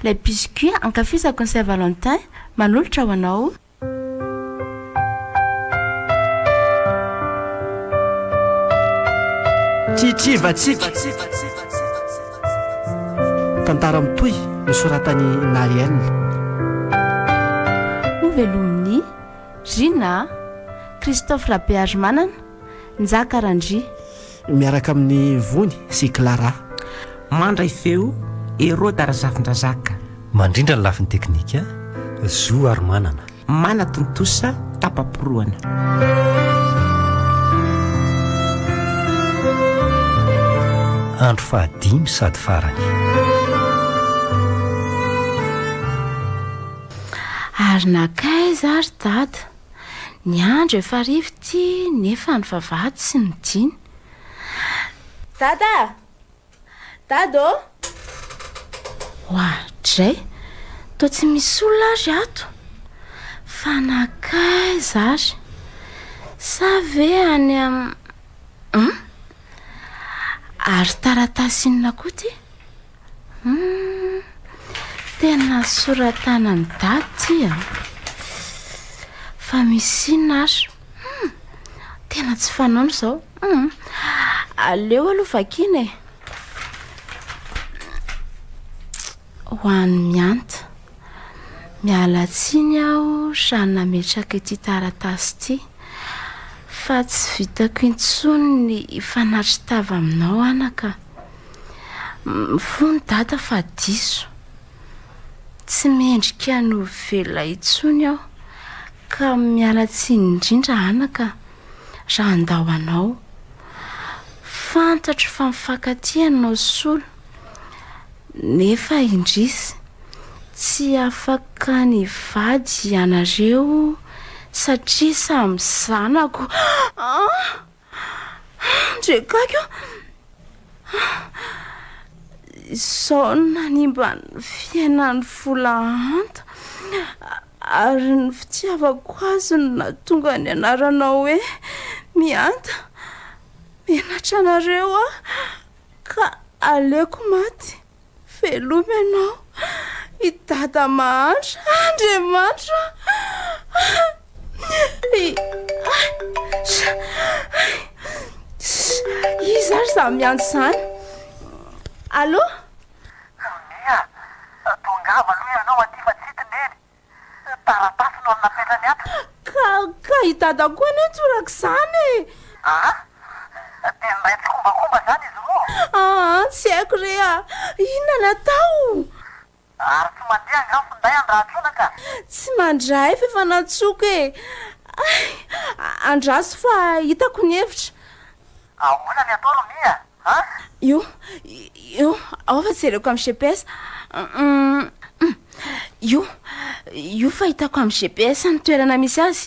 Ilay biscuit ankafizako ny Saint Valentin manolotra ho anao. Tritrivatsika. Tantara mitohy nosoratan'i Nariel. Hovelomin'i Rina, Christophe Rabearimanana, Njaka Randria. Miaraka amin'i Vony sy Clara. Mandray feo, Heroda Razafindrazaka. Mandrindra ny lafiny teknika, Zo Arimanana. Manatontosa tapa-porohana. Andro fahadimy sady farany. Ary nankaiza ary Dada? Ny andro efa hariva ity nefa ny vavahady tsy nidina. Dada a! Dada ô! Oadray! Toa tsy misy olona ary ato. Fa nankaiza ary? Sa ve any am. Hum? Ary taratasy inona koa ity? Humm! Tena soratanan'i Dada ity an! Fa misy inona ary? Humm! Tena tsy fanaony izao. Humm! Aleo aloha vakiana e! Ho an'i Mianta. Miala tsiny aho raha nametraka ity taratasy ity fa tsy vitako intsony ny hifanatri-tava aminao anaka. Mifona Dada fa diso. Tsy mendrika ny ho velona intsony aho ka miala tsiny indrindra anaka raha handao anao. Fantatro fa mifankatia ianao sy Solo nefa indrisy tsy afaka nivady ianareo satria samy zanako. Ndrekaiky o! Izao no nanimba ny fiainan'i Volahanta ary ny fitiavako azy no nahatonga ny anaranao hoe Mihanta. Menatra anareo aho ka aleoko maty. Veloma ianao i Dada mahantra Andriamanitra Iza ary izany miantso izany? Allô? Sonia, tongava aloha ianao aty fa tsy hita i Neny. Taratasy no napetrany ato. Ka, ka i Dada koa anie torak'izany e! Aa! Dia niray tsikombakomba izany izy roa? Aa, tsy haiko re a! Inona no atao? Ary tsy mandeha angaha ny finday an-dRahatrona ka? Tsy mandray fa efa nantsoiko e! Hay! Andraso fa hitako ny hevitra. Ahoana ny atao ry Mia a? Io, io, ao fa jereko amin'ny GPS. Hum, io, io fa hitako amin'ny GPS ny toerana misy azy.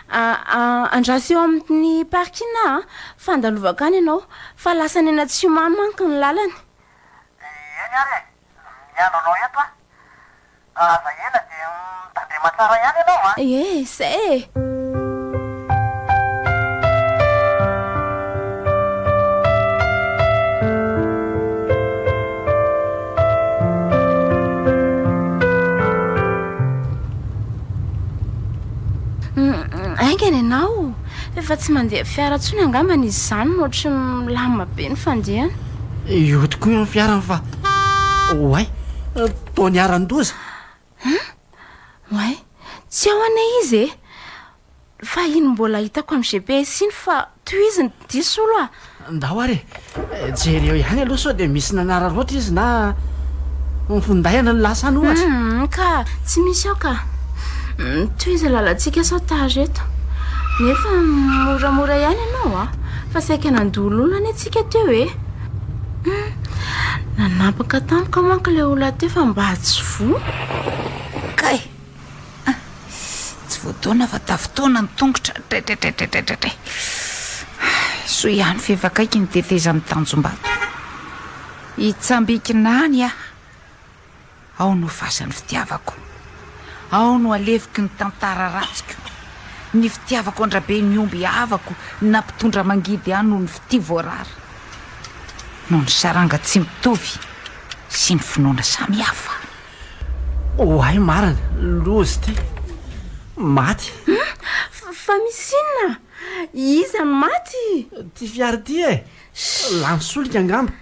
Andraso eo amin'ny parking aho fa andalovako any ianao fa lasa nianatsimo any manko ny lalana. Eny ary e, miandry anao eto aho. Aza ela dia mitandrema tsara ihany ianao an! Ie, zay e! Haingana ianao, fa efa tsy mandeha fiara intsony angambany izy izany no ohatry ny milamina be ny fandehany. Io tokoa ny fiarany fa oay! Toa niharan-doza. Hum! Oay! Tsy ao anie izy e! Fa iny mbola hitako amin'ny GPS iny fa tohizo ny dia Solo a! Ndao ary e! Jereo ihany aloha sao dia misy nanararaotra izy na ny findainy no lasa any ohatra. Hum! Ka tsy misy ao ka! Tohizo ny lalantsika sao tara eto. Nefa moramora ihany ianao a! Fa saika nandoa olona anie tsika teo e! Hum! Nanapaka tampoka manko ilay olona teo fa mba tsy voa. Kay! Ah! Tsy voataona fa tafintohina ny tongotra. Traitraitraitraitraitray. Soa ihany f'efa akaiky ny tetezan'ny Tanjombato. Hitsambikina any aho. Ao no fasan'ny fitiavako. Ao no aleviko ny tantara ratsiko. Ny fitiavako an-dRabe ny omby havako nampitondra mangidy ahy noho ny fitia voarara. Noho ny saranga tsy mitovy sy ny finoana samihafa. Oay marina, loza ity. Maty. Fa misy inona? Iza no maty? Ity fiara ity e! Lany solika angamba.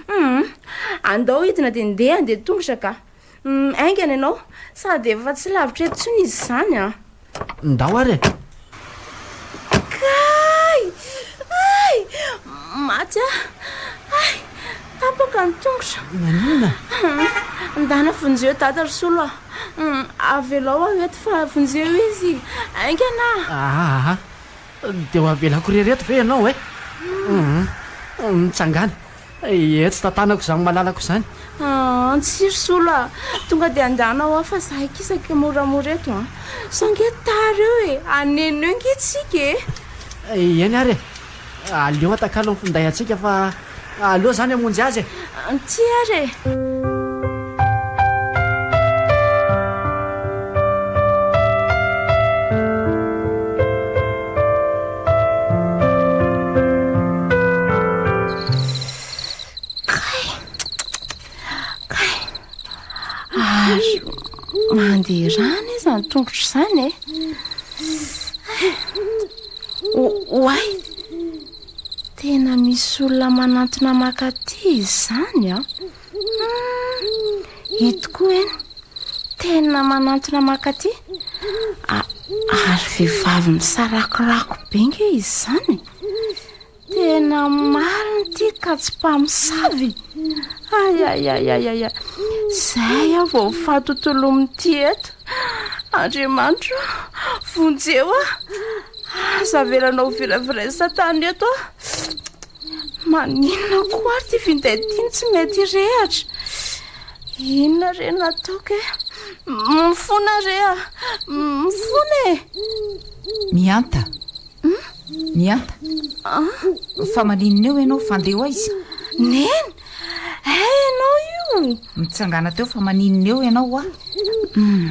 Hum, andao hidina dia ndeha handeha tongotra ka. Haingana ianao, sady efa tsy lavitra eto intsony izy izany an. Ndao ary e! Kay! Hay! Maty aho! Hay! Tapaka ny tongotra! Naninona? Ndana vonjeo dada ry Solo a! Avelao aho eto fa vonjeo izy! Haingana! Aa! Dia ho avelako irery eto ve ianao e? Mitsangàna! Etsy tantanako izany malalako izany. Aa, tsia ry Solo a! Tonga dia andana ho aho fa za hikisaka moramora eto an! Sao ange tara eo e! Haneno eo ange tsika e! Eny ary e! Aleo atakalo ny finday antsika fa aleo izany hamonjy azy e! Tsia ary e! Kay! Kay! Ary mandeha rano izany tongotro izany e! Oay! Tena misy olona manantona maka aty izany an! Ito koa eny, tena manantona maka aty. Ary vehivavy misarakorako be nge izany e! Tena marina ity ka tsy mpamosavy! Ayayayayaya! Zay aho vao mifahatotolomin'ity eto. Andriamanitro o, vonjeo aho! Aza avelanao ho viravirain'i Satana eto aho. Maninona koa ary ity finday ity no tsy mety hirehatra? Inona re no ataoko e? Mifona re aho! Mifona e! Mihanta! Mihanta! Fa maninona eo ianao? Fa andeha ho aiza? Neny! Hay ianao io! Mitsangàna teo fa maninona eo ianao hoa? Hum,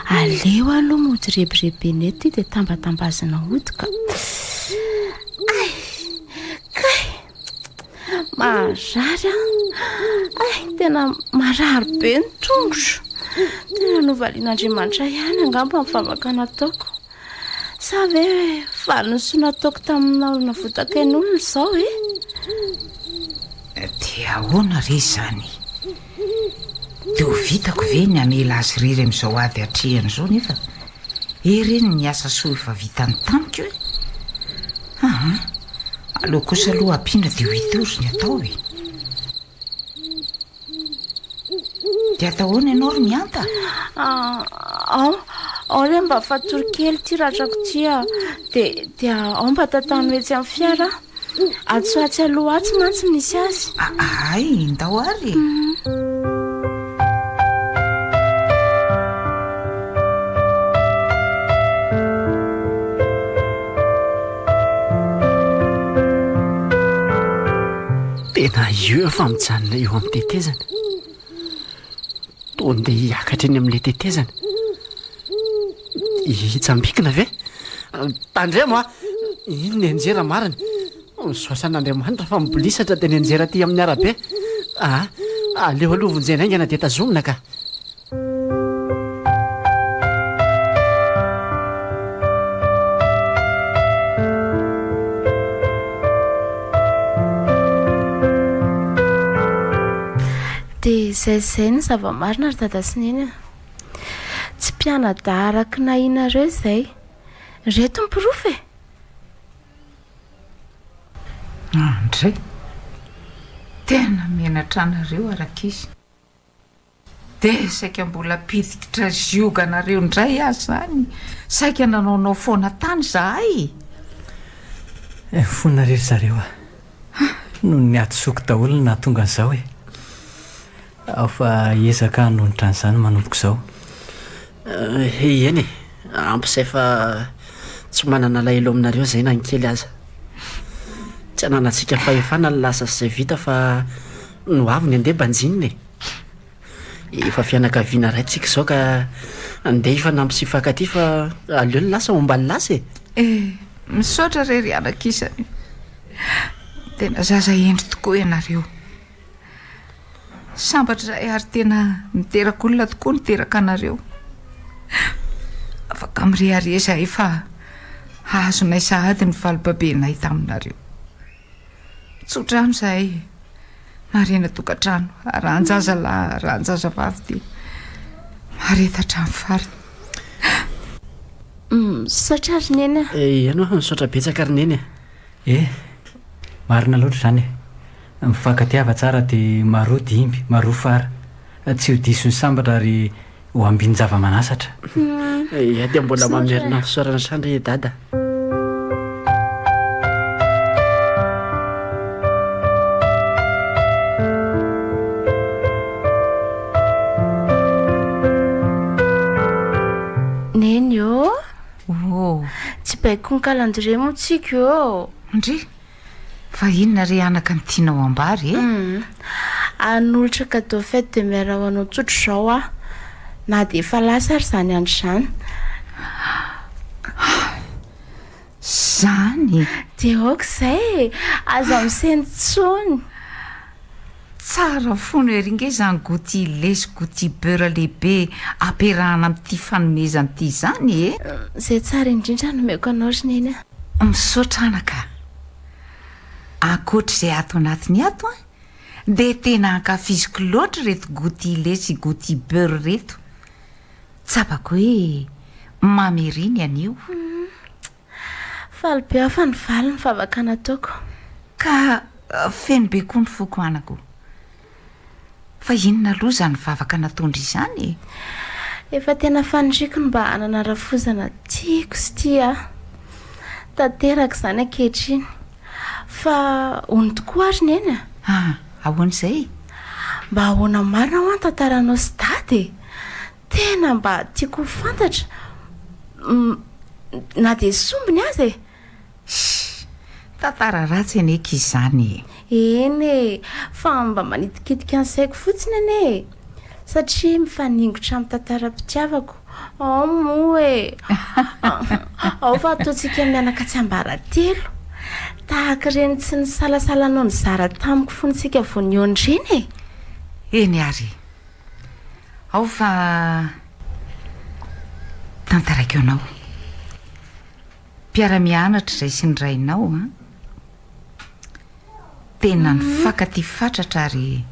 aleo aloha mody rebirebena eto ity dia tambatambazina hody ka. Ay! Kay! Marary an! Ay, tena marary be ny tongotro. Tena novalian'Andriamanitra ihany angamba ny vavaka nataoko. Sa ve valin'ny soa nataoko taminao navotako ain'olona izao e? Dia ahoana re izany? Dia ho vitako ve ny hamela azy irery amin'izao ady atrehany izao nefa ery eny ny asa soa efa vitany tamiko e? Aa, aleo kosa aloha ampiana dia ho hita eo ry ny atao e! Dia atao ahoana ianao ry Mihanta? Ah, ao, ao re mba fatory kely ity ratrako ity ah. Dia, dia ao mba tantano etsy amin'ny fiara aho. Atsy ho atsy aloha atsy mantsy misy azy. Ay, ndao ary e. Tena io fa mijanona eo amin'ny tetezana. Toa ndeha hiakatra eny amin'ilay tetezana. Hitsambikina ve? Tandremo a! Iny nianjera marina. Misaotra an'Andriamanitra fa mibolisatra dia nianjera aty amin'ny arabe. Ah, aleo aloha vonjena haingana dia tazomina ka. Dia izay izay ny zava-marina ry dada sy neny a! Tsy mpianadahy araka ny ahianareo izay. Ireto ny porofo e! Andray! Tena menatra anareo aho rankizy. Dia saika mbola mpidikitra zioga anareo indray aho izany, saika nanaonao foana tany izahay. Mifona re ry zareo a! Noho ny hadisoako daholo no nahatonga an'izao e! Ao fa hiezaka hanonitra an'izany manomboka izao. Eny e! Ampy izay fa tsy manana alahelo aminareo izay na ny kely aza. Tsy ananantsika fahefana ny lasa sy izay vita fa ny ho avy ny andeha banjinina e! Efa fianakaviana iray tsika izao ka andeha hifanampy sy hifankatia fa aleo ny lasa homba ny lasa e! Eh! Misaotra re ry anak'isany. Tena zaza hendry tokoa ianareo. Sambatra izahay ary tena niteraka olona tokoa niteraka anareo. Afaka mirehareha izahay fa azonay sahady ny valibabenay taminareo. Tso-drano izahay, marina tokantrano, arahan-jaza lahy, arahan-jaza vavy dia mahareta hatramin'ny farany. Misaotra ry Neny a! Eny hoa, misaotra betsaka ry Neny a! Eh! Marina loatra izany e! Mifankatiava tsara dia maroa dimby, maroa fara. Tsy ho diso ny sambatra ary ho ambin-java-manasatra. Ia dia mbola mamerina ny fisaorana hatrany ry Dada. Neny ô! Oh! Tsy baikoin'ny calendrier moa tsika ô! Ndry! Fa inona re anaka no tianao ambara e? Hum. Hanolotra cadeau fête de mère ho anao tsotra izao aho. Na dia efa lasa ary izany andro izany. Izany? Dia aoka izay e! Aza misento intsony. Tsara fono ery nge izany gouty lait sy gouty beurre lehibe ampiarahana amin'ity fanomezana ity izany e! Izay tsara indrindra nomeko anao ry Neny a! Misaotra anaka a! Ankoatr'izay ato anatiny ato an, dia tena ankafiziko loatra ireto gouty lait sy gouty beurre ireto. Tsapako hoe mamy ery ny anio. Faly be aho fa nivaly ny vavaka nataoko. Ka feno be koa ny foko anako. Fa inona aloha izany vavaka nataondry izany e? Efa tena faniriako ny mba hanana rafozana tiako sy tia ahy. Tanteraka izany ankehitriny. Fa hono tokoa ary Neny a? Ah, ahoana izay? Mba ahoana marina hoa ny tantaranao sy Dada e? Tena mba tiako ho fantatra na dia sombiny aza e! Shh! Tantara ratsy anie aky izany e! Eny e! Fa mba manitikitika ny saiko fotsiny anie e! Satria mifaningotra amin'ny tantaram-pitiavako. Ao moa e! Ao fa ataontsika mianaka tsiambaratelo. Tahaka ireny tsy nisalasalanao nizara tamiko fony isika vao nihaona ireny e! Eny ary e! Ao fa tantaraiko anao. Mpiara-mianatra izay sy ny rainao an. Tena nifankatia fatratra ary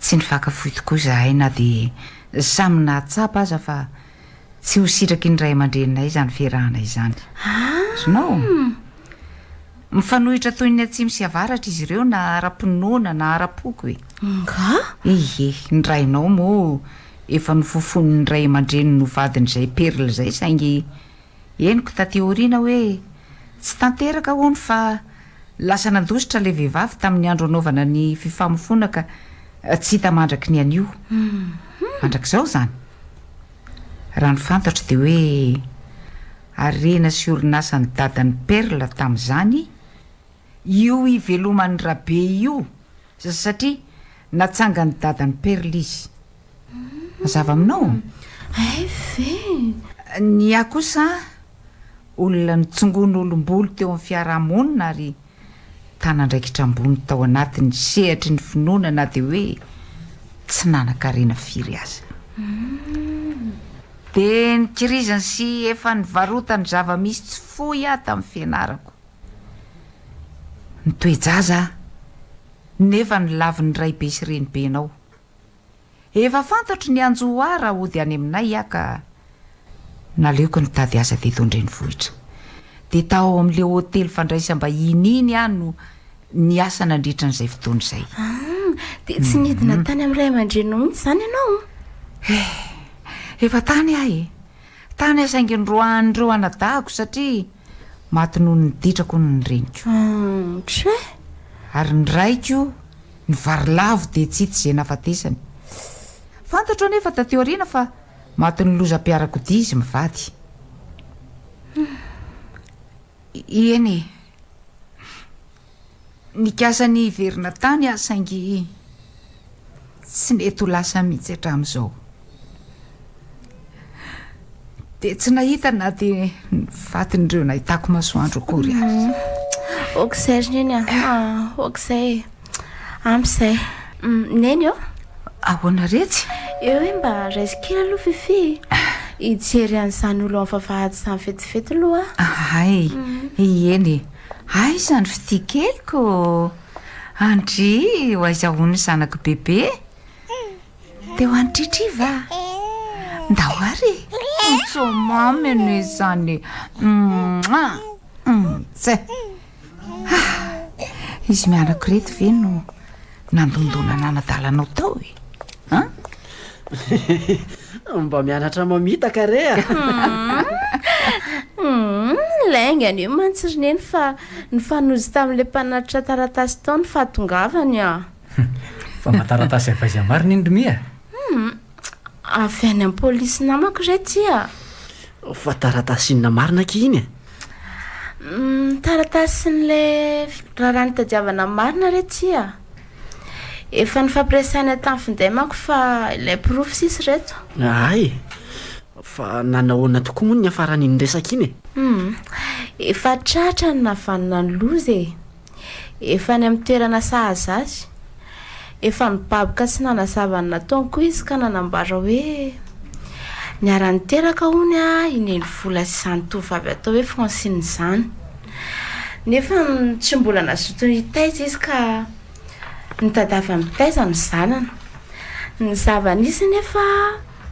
tsy nifankafoy tokoa izahay na dia samy nahatsapa aza fa tsy ho sitraky ny ray aman-dreninay izany fiarahana izany. Azonao? Mifanohitra toy ny atsimo sy avaratra izy ireo na ara-pinoana na ara-poko e! Nga? Ie, ny rainao moa efa nofofonin'ny ray aman-dreniny ho vadin'izay Perle izay saingy henoko taty aoriana hoe tsy tanteraka hono fa lasa nandositra ilay vehivavy tamin'ny andro hanaovana ny fifamofoana ka tsy hita mandraky ny anio. Mandrak'izao izany. Raha ny fantatro dia hoe harena sy orinasan'i dadan'i Perle tamin'izany io iveloman'i Rabe io satria natsangan'i dadan'i Perle izy. Mazava aminao? Hay ve? Ny ahy kosa olona nitsongon'olom-bolo teo amin'ny fiaraha-monina ary Nitana andraikitra ambony tao anatin'ny sehatry ny finoana na dia hoe tsy nanan-karena firy aza. Dia nikirizany sy efa nivarotany zava-misy tsy foy aho tamin'ny fianarako. Nitoe-jaza aho, nefa nolavin'ny raibe sy renibenao. Efa fantatro ny hanjo ahy raha hody any aminay aho ka naleoko nitady asa teto an-drenivohitra. Dia tao amin'ilay hotely fandraisam-bahiny iny aho no niasa nandritra an'izay fotoana izay. Ah, dia tsy nidina tany amin'ny ray aman-dreninao mihitsy izany ianao? Eh, efa tany aho e! Tany aho saingy noroahan'ireo anadahiko satria maty noho ny ditrako hono ny reniko. Entre. Ary ny raiko nivarilavo dia tsy hita izay nahafatesany. Fantatro anefa taty aoriana fa matin'ny lozam-piarakodia izy mivady. Eny e. Nikasa ny hiverina tany aho saingy tsy nety ho lasa mihitsy hatramin'izao. Dia tsy nahita na dia ny fatin'ireo nahitako masoandro akory aza. Ok izay ry Neny a! Ok izay e! Ampy izay. Neny ô! Ahoana retsy? Eo hoe mba raiso kely aloha Fiffi e! Hijery an'izany olo ao amin'ny vavahady izany vetivety aloha aho. Hay, eny e! Aiza ny fitia keliko? Andry, ho aiza hono ny zanak'i Bebe? Dia ho any Tritry va? Ndao ary e! Ntsô mamy anie izany e! Mouah! Tse! Ah! Izy mianako ireto ve no nandondona nanadala anao tao e? An? Mba mianatra mamitaka re a! Humm, laingany io mantsy ry Neny fa nifanojo tamin'ilay mpanatitra taratasy tao ny fahatongavany a! Fa mba taratasy avy aiza marina iny ry Mia? Humm, avy any amin'ny polisy namako re ty a! Fa taratasy inona marina akia iny e? Humm, taratasin'ilay raharaha nitadiavana marina re ty a! Efa nifampiresahina tamin'ny finday manko fa ilay porofo sisa ireto. Hay! Fa nanahoana tokoa moa ny niafaran'iny resaka iny e? Humm, efa tratra ny nahavanona ny loza e! Efa any amin'ny toerana sahaza azy. Efa nibaboka sy nanazava ny nataony koa izy ka nanambara hoe niara-niteraka hono i Nenivola sy izany tovovavy atao hoe Francine izany. Nefa tsy mbola nazoto hitaiza izy ka nitadiavany mpitaiza ny zanany. Ny zava-nisy nefa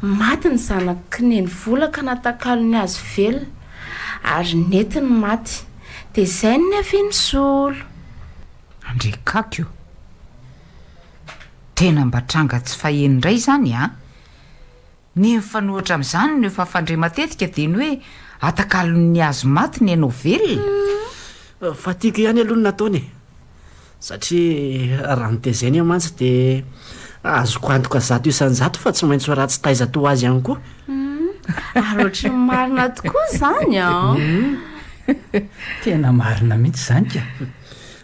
maty ny zanak'i Nenivola ka natakalony azy velona ary nety ny maty. Dia izay no niavian'ny solo. Andriakako o! Tena mba tranga tsy faheno indray izany an! Ny mifanohitra amin'izany no efa fandre matetika dia ny hoe atakalon'ny hazo maty ny ainao velona. Fa tiako ihany aloha ny nataony e! Satria raha notezaina io mantsy dia azoko antoka 100% fa tsy maintsy ho ratsy taiza toa azy ihany koa. Ary ohatry ny marina tokoa izany an! Tena marina mihitsy izany ka!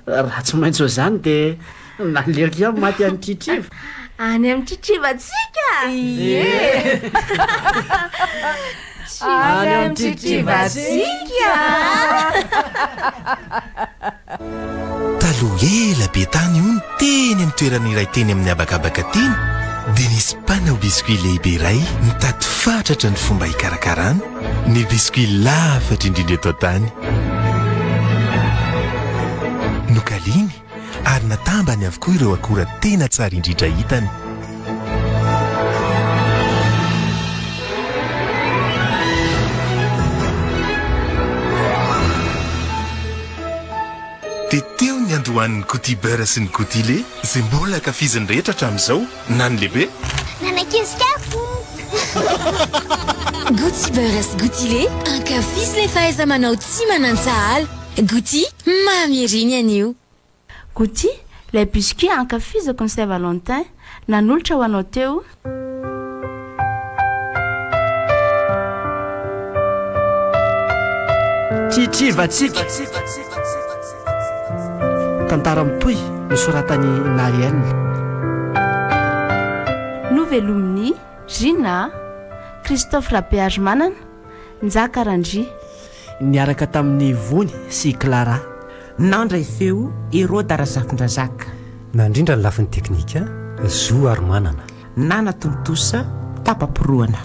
Raha tsy maintsy ho izany dia naleoko ihany maty any Tritriva. Any amin'ny Tritriva tsika! Ie! Any amin'ny Tritriva tsika! Taloha ela be tany hono, teny amin'ny toerana iray teny amin'ny habakabaka teny, dia nisy mpanao biscuit lehibe iray nitady fatratra ny fomba hikarakarana ny biscuit lafatra indrindra eto an-tany. Nokaliany ary natambany avokoa ireo akora tena tsara indrindra hitany. Dia teo ny niandohan'ny Gouty Beurre sy ny Gouty Lait izay mbola ankafizin'ny rehetra hatramin'izao, na ny lehibe. Nanakesika Gouty Beurre sy Gouty Lait, ankafizo ilay fahaiza-manao tsy manan-tsahala. Gouty, mamy ery ny anio. Gouty, ilay biscuit ankafizako ny Saint Valentin, nanolotra ho anao teo. Tritrivatsika! Tantara mitohy nosoratan'i Nariel. Novelomin'i Gina, Christophe Rabearimanana, Njaka Randria. Niaraka tamin'i Vony sy i Clara. Nandray feo, Heroda Razafindrazaka. Nandrindra ny lafiny teknika, Zo Arimanana. Nanatontosa, tapa-porohana.